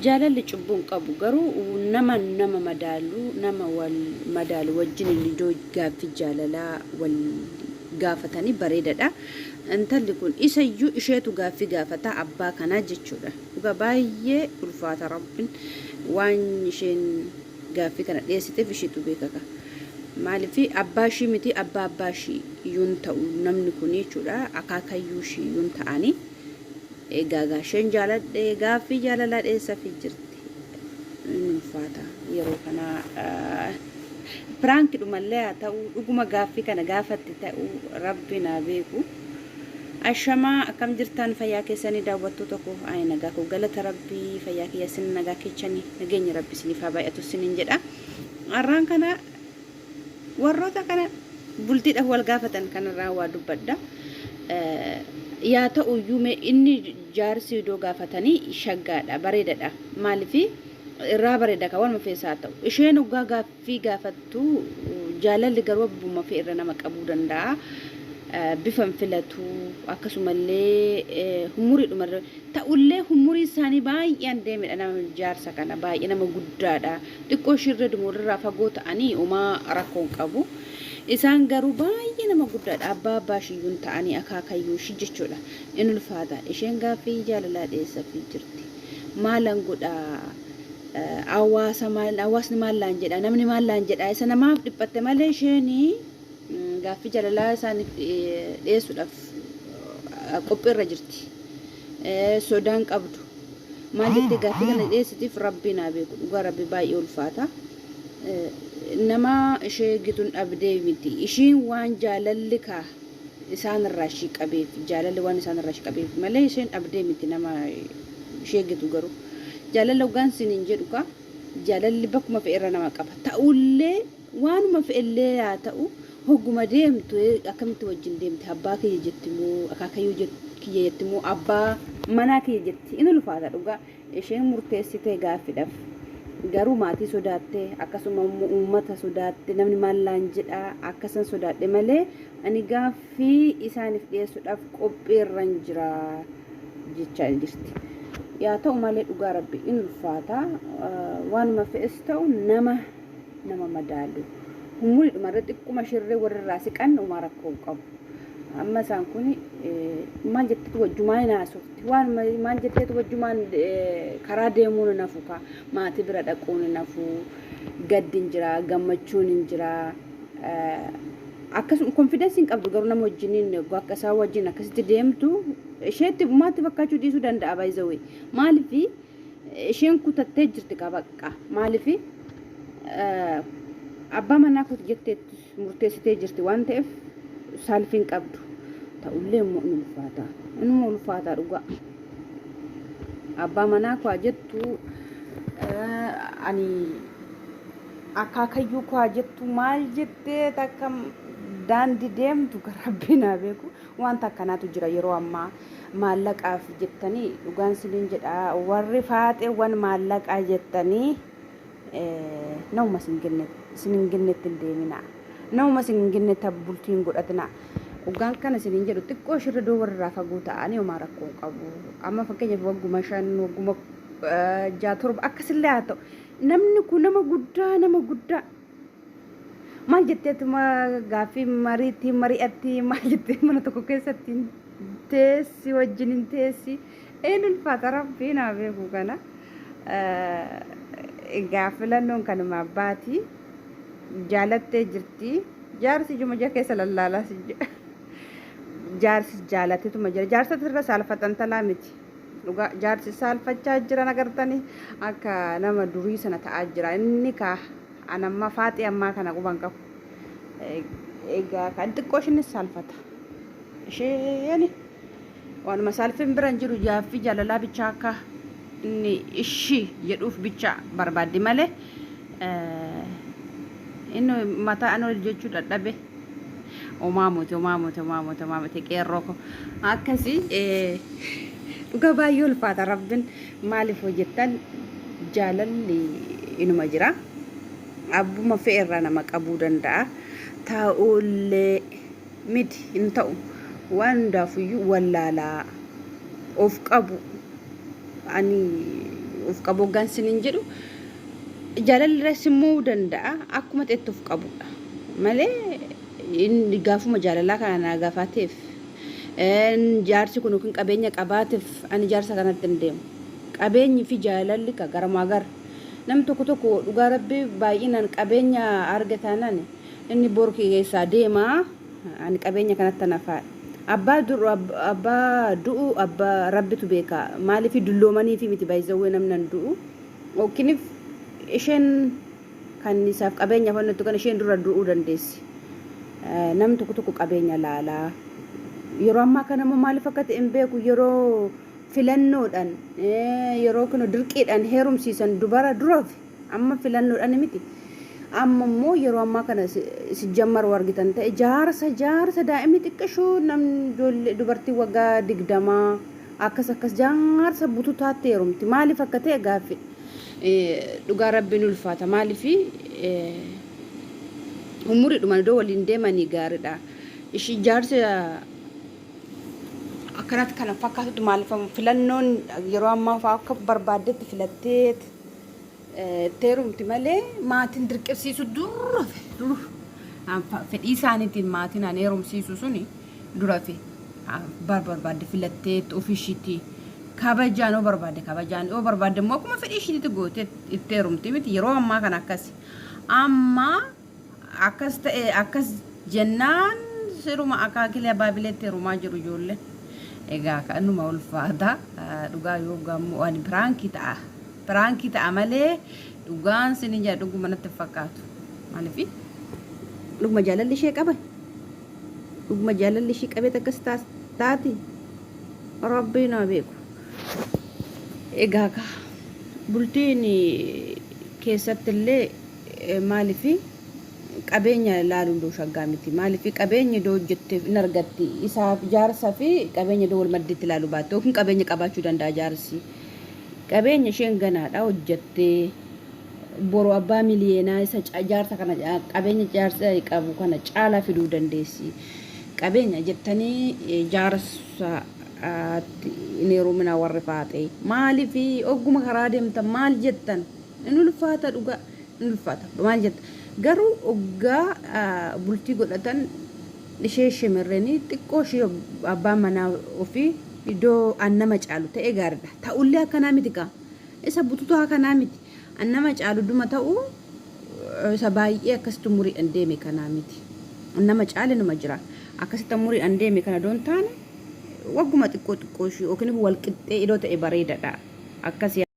Jaalalli cubbuu hin qabu garuu nama nama madaalu nama wal madaalu wajjin iddoo gaaffii jaalalaa wal gaafatanii bareedadha. Intalli kun isayyuu isheetu gaaffii gaafata abbaa kanaa jechuudha. Dhugaa baay'ee ulfaata Rabbiin waan isheen gaaffii kana dhiyeessiteef isheetu beekaka. Maaliif abbaa ishii miti abbaa abbaa ishii iyyuu hin ta'u namni kun jechuudha akaakayyuu ishii iyyuu hin ta'anii. Egaa egaa isheen jaaladhe gaaffii jaalalaa dhiyeessafii jirti. Hin ulfaata yeroo kana piraankidhumallee haa ta'u dhuguma gaaffii kana gaafatti ta'u rabbi naa beeku. Ashamaa akkam jirtan fayyaa keessanii daawwattoota koo ani nagaa koo galata rabbii fayyaa kiyya sin nagaa keechanii nageenyi rabbi isiniif haa baay'atu isiniin jedha. Har'aan kana Warroota kana bultiidhaaf wal gaafatan kanarraa waa dubbadha. Yaa ta'u iyyuu mee inni jaarsi iddoo gaafatanii shaggaadha bareedadha. Maaliif irraa bareeda kan waluma feesaa ta'u. Isheen hoggaa gaaffii gaafattu jaalalli garuu abbuma fee irra nama qabuu danda'a. Bifa hin filatu akkasumallee humuriidhuma irra ta'ullee humurii isaanii baay'ee an deemedha nama jaarsa kana baay'ee nama guddaadha. Xiqqoo ishiirra walirraa fagoo ta'anii homaa rakkoo hin qabu. Isaan garuu baay'ee nama guddaadha. Abbaa abbaa ishiiyyuu hin ta'anii akaakayyuu ishii jechuudha. In ulfaata. Isheen gaaffii jaalalaa dhiyeessafii jirti. Maalan godhaa? Hawaasa maal hawaasni maal naan jedha? Namni maal naan jedha? Isa namaaf dhiphatte malee isheen gaaffii jaalalaa isaaniif dhiyeessuudhaaf qophiirra jirti. Sodaan qabdu. Maal jettee gaaffii kana dhiyeessitiif rabbiin haa beeku. Dhugaa rabbi baay'ee ulfaata. Nama ishee gituun dhabdee miti. Ishiin waan jaalalli kaa isaan irraa ishii qabeef jaalalli waan isaan irraa ishii qabeef malee isheen dhabdee miti nama ishee gitu garuu. Jaalala hoggaan isiniin jedhu kaa jaalalli bakkuma fe'erra nama qaba. Ta'ullee waanuma fe'ellee haa ta'u hogguma deemtu akkamitti wajjin deemte abbaa kiyya jetti moo akaakayyuu kiyya jetti moo abbaa manaa kiyya jetti in ulfaata dhugaa isheen murteessitee gaaffidhaaf garuu maatii sodaatte akkasuma immoo uummata sodaatte namni maal laan jedha akkasan sodaadhe malee ani gaaffii isaaniif dhiyeessuudhaaf qophiirran jira jechaa jirti. Yaa ta'u malee dhugaa rabbi in ulfaata waanuma fe'es ta'u nama nama madaalu. Umuriidhuma irra xiqquma shirree warri irraa siqan homaa rakkoo hin qabu. Amma isaan kun maal jetteetu wajjumaan hin haasofti. Waan maal jetteetu wajjumaan karaa deemuun hin hafu kaa. Maatii bira dhaquun hin hafu. Gaddi hin jira, gammachuun hin jira. Akkasuma konfidensi hin qabdu garuu nama wajjiniin akka isaan wajjin akkasitti deemtu isheetti maatti fakkaachuu dhiisuu danda'a by the way. Maaliif Isheen kutattee jirti kaa baqqa. Maaliif abbaa manaa kooti jettee murteessitee jirti waan ta'eef saalfii hin qabdu. Ta'ullee immoo in ulfaata. Inuma ulfaata dhugaa. Abbaa manaa koo jettu ani akaakayyuu koo jettu maal jettee takka daandii deemtu kan rabbiin haa beeku. Wanta akkanaatu jira yeroo ammaa maallaqaaf jettanii dhugaan sinin jedha warri faaxeewwan maallaqaa jettanii namuma sin hin gennetti hin deemina namuma sin hin gennetti bultii hin godhatina dhugaan kana sin hin jedhu xiqqoo shirra doo warri irraa fagoo ta'anii homaa rakkoo hin qabu amma fakkeenyaaf wagguma 5 wagguma 6 7 akkasillee haa ta'u namni kun nama guddaa nama guddaa Maal jetteetuma gaaffii mariitti mari'atti maal jettee mana tokko keessatti teessi wajjin hin teessi een ulfaata rabbiin haa beeku kana. Egaa filannoon kanuma abbaati. Jaalattee jirti. Jaarsi ijuma ija keessa lallaalaa si jedha. Jaarsi jaalateetuma jira. Jaarsatti irra saalfatan talaa miti. Dhugaa jaarsi saalfachaa jiran agartanii akka nama durii sana ta'aa jira. Inni kaa An amma faaxee ammaa kana quba hin qabu. Egaa kan xiqqoo ishiinis saalfata. Isheen waanuma saalfiin bira hin jiru jaaffii jaalalaa bichaa akka inni ishii jedhuuf bicha barbaaddi malee inni mataa an ol jechuu dadhabe. Homaa miti homaa miti homaa miti homaa miti qeerroo koo akkasii dhugaa baay'ee ulfaata rabbin maaliif hojjettan jaalalli inuma jira abbuma fe'e irraa nama qabuu danda'a ta'ullee miti hin ta'u waan hundaafuyyuu wallaalaa of qabu ani Of qabu hoggaan sinin jedhu jaalalli irra simmoo danda'a akkuma ta'etti of qabudha. Malee inni gaafuma jaalalaa kana naa gaafateef jaarsi kun yookiin qabeenya qabaateef ani jaarsa kanatti hin deemu. Qabeenyi fi jaalalli ka garumaa gara. Namni tokko tokko dhugaa rabbii baay'inaan qabeenya argataanaan inni boru keessaa deemaa ani qabeenya kanatti nafaadha. Abbaa dur abbaa du'u abbaa rabbitu beeka. Maaliif dulloomanii fi miti baay'izawwee namni hin du'u. Yookiin isheen kan isaaf qabeenya fannattu kan isheen dura du'uu dandeessi. Namni tokko tokko qabeenya laalaa. Yeroo ammaa kana immoo maaliif akka ta'e hin beeku yeroo filannoodhaan yeroo kun dirqiidhaan heerumsiisan dubara duraaf amma filannoodhaan miti. Amma immoo yeroo ammaa kana si jammaru argitan ta'e jaarsa jaarsa daa'imni xiqqishuu namni ijoollee dubartii waggaa 20 akkas akkas jaarsa bututaatti heerumti. Maaliif akka ta'e gaaffii. Dhugaa rabbiin ulfaata maaliif umuriidhuma iddoo waliin deemanii gaariidha. Ishii jaarsa akkanatti kana fakkaatutti maaliif filannoon yeroo ammaa fa'aa akka barbaaddetti filattee heerumti malee maatiin dirqisiisu dura dur fedhii isaaniitiin maatiin an heerumsiisu suni dura fi barbaadde filattee ofishiitti kabajaan yoo barbaadde kabajaan yoo barbaadde immoo akkuma fedhii ishiitti gootee itti heerumti miti yeroo ammaa kana akkas. Amma akkas ta'e akkas jennaan siruma akaakilee abaabileetti heerumaa jiru ijoolleen. Egaa kanuma ulfaata dhugaa yoo gaammoo ani piraankii ta'a. Piraankii ta'a malee dhugaan sinin jedha dhuguma natti hin fakkaatu. Maaliif dhuguma jaalalli ishee qaba. Dhuguma jaalalli ishee qabeet akkas taati. Rabbiin haa beeku. Egaa kaa bultiin keessatti illee maaliif qabeenya ilaaluun doo shaggaa miti. Maaliif qabeenya iddoo hojjette hin argatti. Isaaf jaarsa fi qabeenya iddoo wal maddiitti ilaaluu baatte yookiin qabeenya qabaachuu danda'a jaarsi. Qabeenya isheen ganaadha hojjettee boru abbaa miliyeenaa isa jaarsa kana qabeenya jaarsa qabu kana caalaa fiduu dandeessi. Qabeenya jettanii jaarsa hin heeruminaa warri faaxee. Maaliif ogguma karaa deemtan maal jettan? Hin ulfaata dhugaa hin ulfaata maal jetta? Garuu oggaa bultii godhatan ishee shimirreenii xiqqoo ishee abbaan manaa ofii iddoo an nama caalu ta'e gaariidha. Ta'ullee akkanaa miti kaa. Isa bututaa kanaa miti. An nama caalu duma ta'u isa baay'ee akkasitti umuriidhaan deeme kanaa miti. An nama caale numa jira. Akkasitti umuriidhaan deeme kana doon taane wagguma xiqqoo xiqqoo ishee yookiin wal qixxee iddoo ta'e bareedaadha. Akkasii.